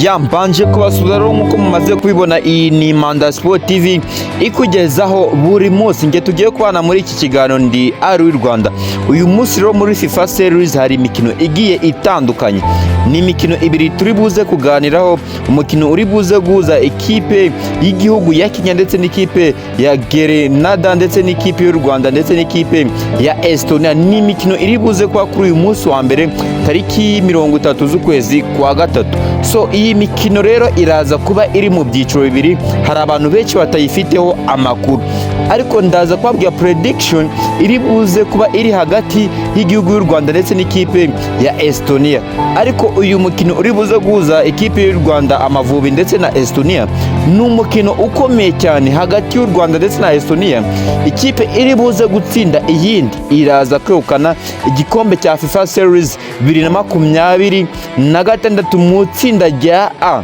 Ya, mbanje kubasura rero nk'uko mumaze kubibona, iyi ni Manda Sport TV ikugezaho buri munsi. Nge tugiye kubana muri iki kiganiro ndi Ari w'u Rwanda. Uyu munsi rero muri FIFA Series hari imikino igiye itandukanye. Ni imikino ibiri turi buze kuganiraho: umukino uri buze guhuza ikipe y'igihugu ya Kenya ndetse n'ikipe ya Grenada, ndetse n'ikipe y'u Rwanda ndetse n'ikipe ya Estonia. Ni imikino iri buze kuba kuri uyu munsi wa mbere, tariki 30 z'ukwezi kwa gatatu. So iyi mikino rero iraza kuba iri mu byiciro bibiri. Hari abantu benshi batayifiteho amakuru, ariko ndaza kubabwira prediction iri buze kuba iri hagati y'igihugu y'u Rwanda ndetse n'ikipe ya Estonia. Ariko uyu mukino uri buze guhuza ikipe y'u Rwanda Amavubi ndetse na Estonia ni umukino ukomeye cyane hagati y'u Rwanda ndetse na Estonia. Ikipe iri buze gutsinda iyindi iraza kwegukana igikombe cya FIFA Series 2026 mu itsinda rya A.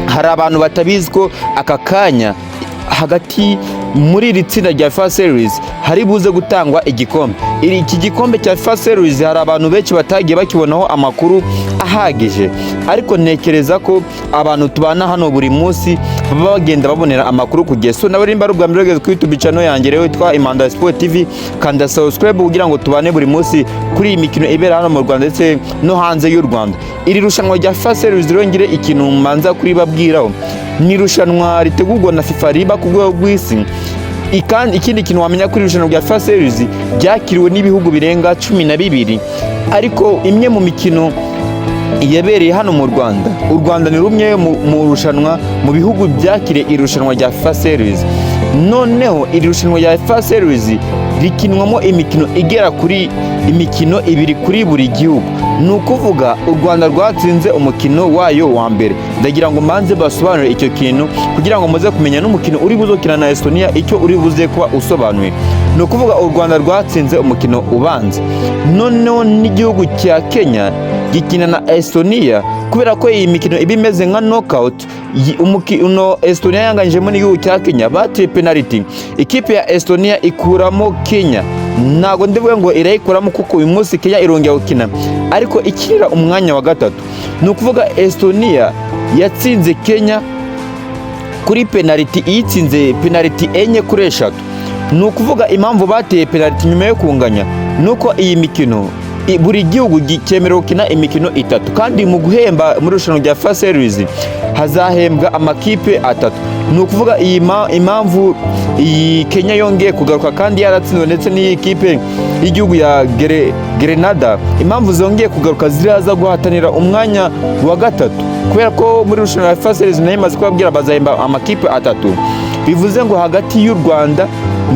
Hari abantu batabizi ko aka kanya hagati muri iri tsinda rya FIFA Series hari buze gutangwa igikombe. Iki gikombe cya FIFA Series hari abantu benshi batagiye bakibonaho amakuru ahagije, ariko ntekereza ko abantu tubana hano buri munsi baba bagenda babonera amakuru ku gihe. So nawe nimba ari ubwa mbere ugeze kuri YouTube channel yanjye rero yitwa Imanda Sport TV, kanda subscribe kugira ngo tubane buri munsi kuri iyi mikino ibera hano mu Rwanda ndetse no hanze y'u Rwanda. Iri rushanwa rya FIFA Series rero, ngire ikintu mbanza kuribabwiraho: ni irushanwa ritegurwa na FIFA, riba ku rwego rw'isi. Ikindi kintu wamenya kuri irushanwa rya FIFA Series, ryakiriwe n'ibihugu birenga 12, ariko imwe mu mikino yabereye hano mu Rwanda. U Rwanda ni rumwe mu rushanwa mu bihugu byakiriye irushanwa rya FIFA Series. Noneho iri rushanwa rya FIFA Series rikinwamo imikino igera kuri imikino ibiri kuri buri gihugu. Ni ukuvuga u Rwanda rwatsinze umukino wayo wa mbere. Ndagira ngo mbanze basobanure icyo kintu kugira ngo muze kumenya n'umukino uri buze gukina na Estonia icyo uri buze kuba usobanuye. Ni ukuvuga u Rwanda rwatsinze umukino ubanza, noneho n'igihugu cya Kenya gikina na Estonia. Kubera ko iyi mikino iba imeze nka knockout, umukino Estonia yanganyijemo n'igihugu cya Kenya, bateye penalty, ikipe ya Estonia ikuramo Kenya. Ntabwo ndivuge ngo irayikuramo, kuko uyu munsi Kenya irongera gukina, ariko ikinira umwanya wa gatatu. Ni ukuvuga Estonia yatsinze Kenya kuri penaliti, iyitsinze penaliti 4 kuri 3. Ni ukuvuga impamvu bateye penaliti nyuma yo kunganya ni uko iyi mikino buri gihugu cyemerewe gukina imikino itatu, kandi mu guhemba muri irushanwa rya FIFA Series hazahembwa amakipe atatu. Ni ukuvuga iyi impamvu iyi Kenya yongeye kugaruka kandi yaratsinzwe, ndetse n'iyi kipe y'igihugu ya Grenada, impamvu zongeye kugaruka ziraza guhatanira umwanya wa gatatu, kubera ko muri irushanwa rya FIFA Series nayo imaze kubabwira bazahemba amakipe atatu. Bivuze ngo hagati y'u Rwanda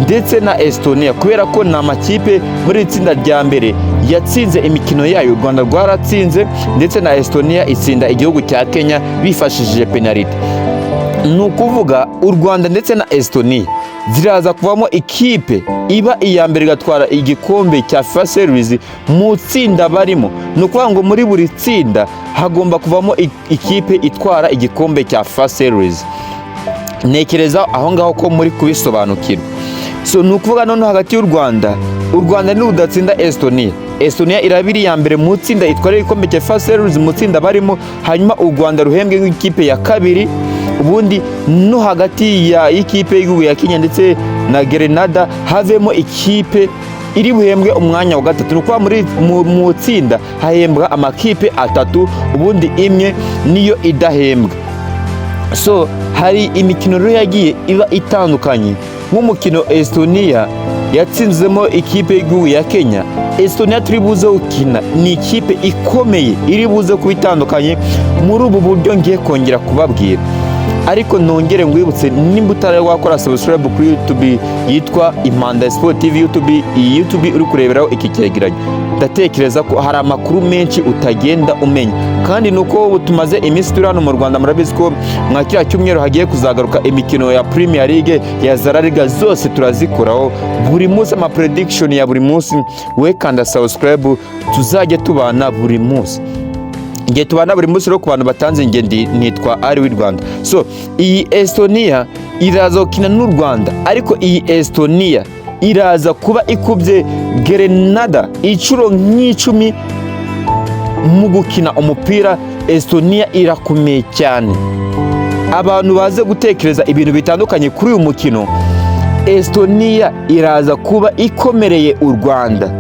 ndetse na Estonia, kubera ko ni amakipe muri iri tsinda rya mbere yatsinze imikino yayo, u Rwanda rwaratsinze ndetse na Estonia itsinda igihugu cya Kenya bifashishije penaliti. Ni ukuvuga u Rwanda ndetse na Estonia ziraza kuvamo ikipe iba iya mbere igatwara igikombe cya FIFA Series mu tsinda barimo. Ni ukuvuga ngo muri buri tsinda hagomba kuvamo ikipe itwara igikombe cya FIFA Series. Ntekereza aho ngaho ko muri kubisobanukirwa. So ni ukuvuga noneho hagati y'u Rwanda, u Rwanda nirudatsinda Estonia, Estonia iraba iri iya mbere mu tsinda, itwara igikombe cya FIFA Series mu tsinda barimo, hanyuma u Rwanda ruhembwe nk'ikipe ya kabiri. Ubundi no hagati ya y'ikipe y'igihugu ya Kenya ndetse na Grenada havemo ikipe iri buhembwe umwanya wa gatatu. Ni ukuvuga mu tsinda hahembwa amakipe atatu, ubundi imwe niyo idahembwa. So hari imikino rero yagiye iba itandukanye, nk'umukino Estonia yatsinzemo ikipe y'igihugu ya Kenya. Estonia turi buze gukina ni ikipe ikomeye iri buze kuba itandukanye muri ubu buryo ngiye kongera kubabwira. Ariko nongere ngwibutse, nimba utari wakora subscribe kuri YouTube yitwa Impanda Sport TV, YouTube, iyi YouTube uri kureberaho iki cyegeranyo, ndatekereza ko hari amakuru menshi utagenda umenya. Kandi ni uko tumaze iminsi turi hano mu Rwanda, murabizi ko mwa kiriya cyumweru hagiye kuzagaruka imikino ya Premier League, ya za La Liga, zose turazikoraho buri munsi, ama prediction ya buri munsi. We kanda subscribe tuzajya tubana buri munsi. Ngiye tubana buri munsi rero. Ku bantu batanze, nge ndi nitwa Ari w'i Rwanda. So iyi Estonia iraza gukina n'u Rwanda, ariko iyi Estonia iraza kuba ikubye Grenada inshuro nk'icumi. Mu gukina umupira, Estonia irakomeye cyane. Abantu baze gutekereza ibintu bitandukanye kuri uyu mukino. Estonia iraza kuba ikomereye u Rwanda,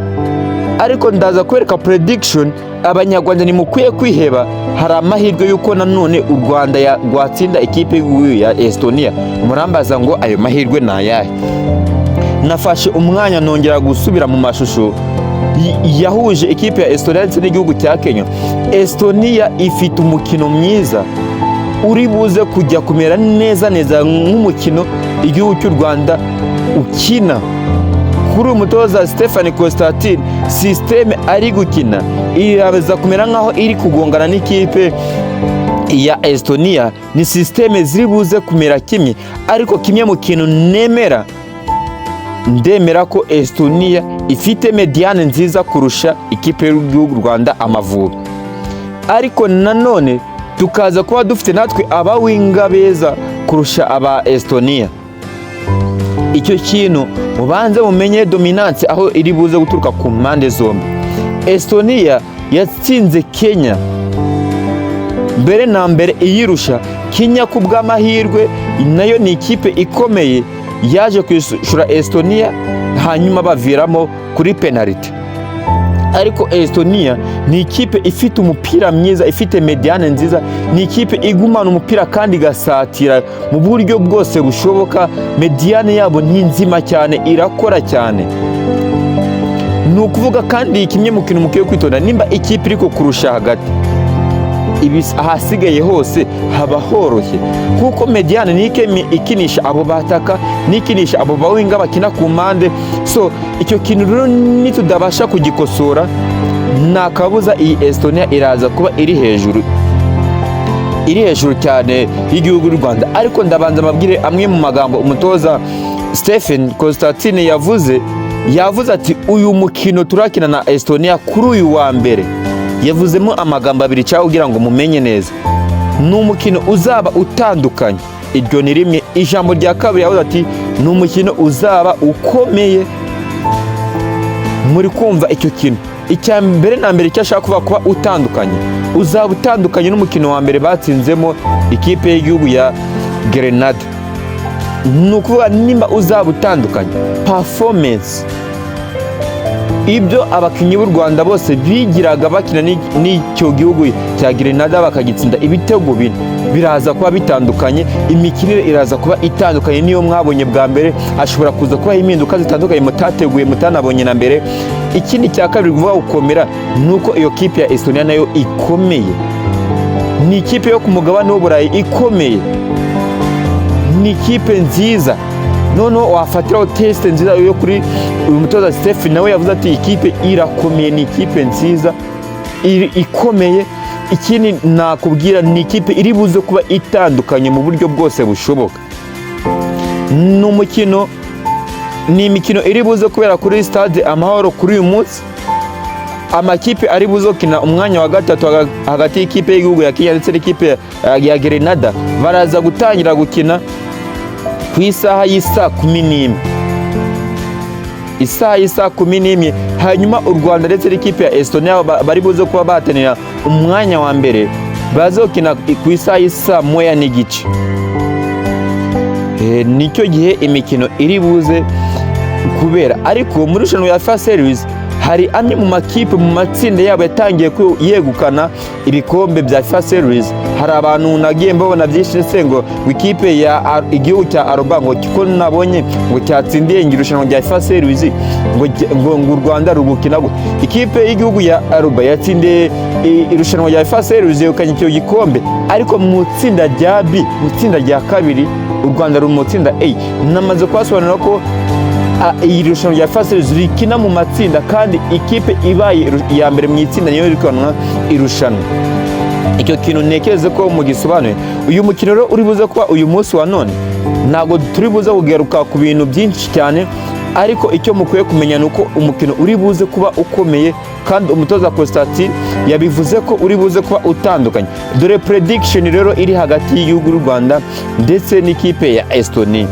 ariko ndaza kwereka prediction. Abanyarwanda ntimukwiye kwiheba, hari amahirwe y'uko nanone u Rwanda rwatsinda ikipe y'igihugu ya Estonia. Murambaza ngo ayo mahirwe ni ayahe? Nafashe umwanya nongera gusubira mu mashusho yahuje ikipe ya Estonia ndetse n'igihugu cya Kenya. Estonia ifite umukino mwiza uri buze kujya kumera neza neza nk'umukino igihugu cy'u Rwanda ukina. Kuri uyu mutoza Stefan Constantine, système ari gukina iraza kumera nk'aho iri kugongana n'ikipe ya Estonia. Ni système ziri buze kumera kimwe, ariko kimwe mu kintu nemera, ndemera ko Estonia ifite médiane nziza kurusha ikipe y'igihugu Rwanda Amavubi, ariko nanone tukaza kuba dufite natwe aba winger beza kurusha aba Estonia. Icyo kintu mubanze mumenye, dominance aho iri buze guturuka ku mpande zombi. Estonia yatsinze Kenya mbere na mbere iyirusha. Kenya ku bw'amahirwe nayo ni ikipe ikomeye, yaje kwishyura Estonia, hanyuma baviramo kuri penaliti. Ariko Estonia ni ikipe ifite umupira mwiza, ifite médiane nziza, ni ikipe igumana umupira kandi igasatira mu buryo bwose bushoboka. Médiane yabo ni nzima cyane, irakora cyane. Ni ukuvuga kandi kimwe mu kintu mukwiye kwitonda, nimba ikipe iri kukurusha hagati, ahasigaye hose haba horoshye, kuko médiane ni ikinisha abo bataka, nikinisha abo ba winger bakina ku mpande. So icyo kintu rero nitudabasha kugikosora, nta kabuza iyi Estonia iraza kuba iri hejuru, iri hejuru cyane y'igihugu cy'u Rwanda. Ariko ndabanza mbabwire amwe mu magambo umutoza Stephen Constantine yavuze. Yavuze ati uyu mukino turakina na Estonia kuri uyu wa mbere, yavuzemo amagambo abiri cyangwa kugira ngo mumenye neza, ni umukino uzaba utandukanye. Iryo ni rimwe. Ijambo rya kabiri yavuze ati ni umukino uzaba ukomeye. Muri kumva icyo kintu, icya mbere na mbere icyo ashaka kuvuga kuba utandukanye, uzaba utandukanye n'umukino wa mbere batsinzemo ikipe y'igihugu ya Grenada. Ni ukuvuga nimba uzaba utandukanye, performance, ibyo abakinnyi b'u Rwanda bose bigiraga bakina n'icyo gihugu cya Grenada bakagitsinda ibitego 4, biraza kuba bitandukanye. Imikinire iraza kuba itandukanye niyo mwabonye bwa mbere. Hashobora kuza kubaho impinduka zitandukanye mutateguye, mutanabonye na mbere. Ikindi cya kabiri kuvuga gukomera, ni uko iyo kipe ya Estonia nayo ikomeye, ni ikipe yo ku mugabane w'Uburayi ikomeye, ni ikipe nziza. Noneho wafatiraho test nziza yo kuri uyu mutoza Stephen, nawe yavuze ati ikipe irakomeye, ni ikipe nziza ikomeye. Ikindi nakubwira, ni ikipe iri buze kuba itandukanye mu buryo bwose bushoboka. Ni umukino, ni imikino iri buze kubera kuri Stade Amahoro kuri uyu munsi. Amakipe ari buze gukina umwanya wa gatatu hagati y'ikipe y'igihugu ya Kenya ndetse n'ikipe ya Grenada baraza gutangira gukina ku isaha y'isaa 11, isaha y'isaa 11. Hanyuma u Rwanda ndetse n'ikipe ya Estonia bari buze kuba bahatanira umwanya wa mbere baze gukina ku isaha y'isaa 1:30. Nicyo gihe imikino iri buze kubera. Ariko muri irushanwa ya FIFA Series hari amwe mu makipe mu matsinda yabo yatangiye yegukana ibikombe bya FIFA Series. Hari abantu nagiye mbabona byinshi ndetse ngo ikipe ya igihugu cya Aruba, ngo ko nabonye ngo cyatsindiye ngo irushanwa rya FIFA Series, ngo u Rwanda rugukina gute? Ikipe y'igihugu ya Aruba yatsindiye irushanwa rya FIFA Series, yegukanye icyo gikombe, ariko mu itsinda rya B, mu itsinda rya kabiri. U Rwanda ruri mu itsinda A. Namaze kubasobanurira ko iri rushanwa rya FIFA Series rikina mu matsinda, kandi ikipe ibaye iya mbere mu itsinda niyo irikanwa irushanwa. Icyo kintu ntekereze ko mugisobanuye. Uyu mukino rero uri buze kuba uyu munsi wa none, ntabwo turi buze kugaruka ku bintu byinshi cyane, ariko icyo mukwiye kumenya ni uko umukino uri buze kuba ukomeye, kandi umutoza Constantine yabivuze ko uri buze kuba utandukanye. Dore prediction rero iri hagati y'igihugu cy'u Rwanda ndetse n'ikipe ya Estonia.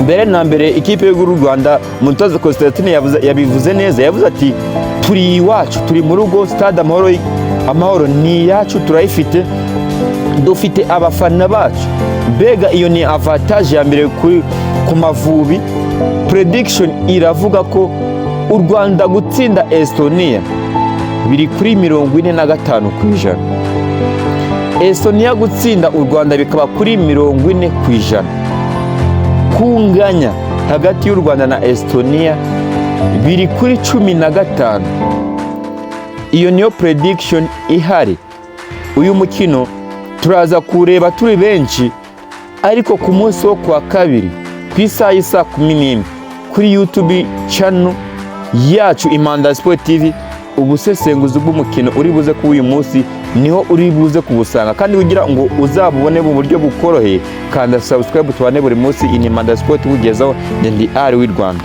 Mbere na mbere, ikipe y'igihugu cy'u Rwanda, umutoza Constantine yabivuze neza. Yavuze ati turi iwacu, turi mu rugo, Stade Amahoro. Amahoro ni iyacu, turayifite, dufite abafana bacu. Mbega iyo ni avantage ya mbere ku Mavubi. Prediction iravuga ko u Rwanda gutsinda Estonia biri kuri 45%, Estonia gutsinda u Rwanda bikaba kuri 40%, kunganya hagati y'u Rwanda na Estonia biri kuri 15. Iyo niyo prediction ihari. Uyu mukino turaza kuwureba turi benshi, ariko ku munsi wo kuwa kabiri ku isaha y'isaa 11 kuri YouTube channel yacu Impanda Sport TV, ubusesenguzi bw'umukino uri buze kuba uyu munsi niho uri buze kubusanga. Kandi kugira ngo uzabubone mu buryo bukoroheye, kanda subscribe, tubane buri munsi. Impanda Sport bugezaho. Ndi Ari w'i Rwanda.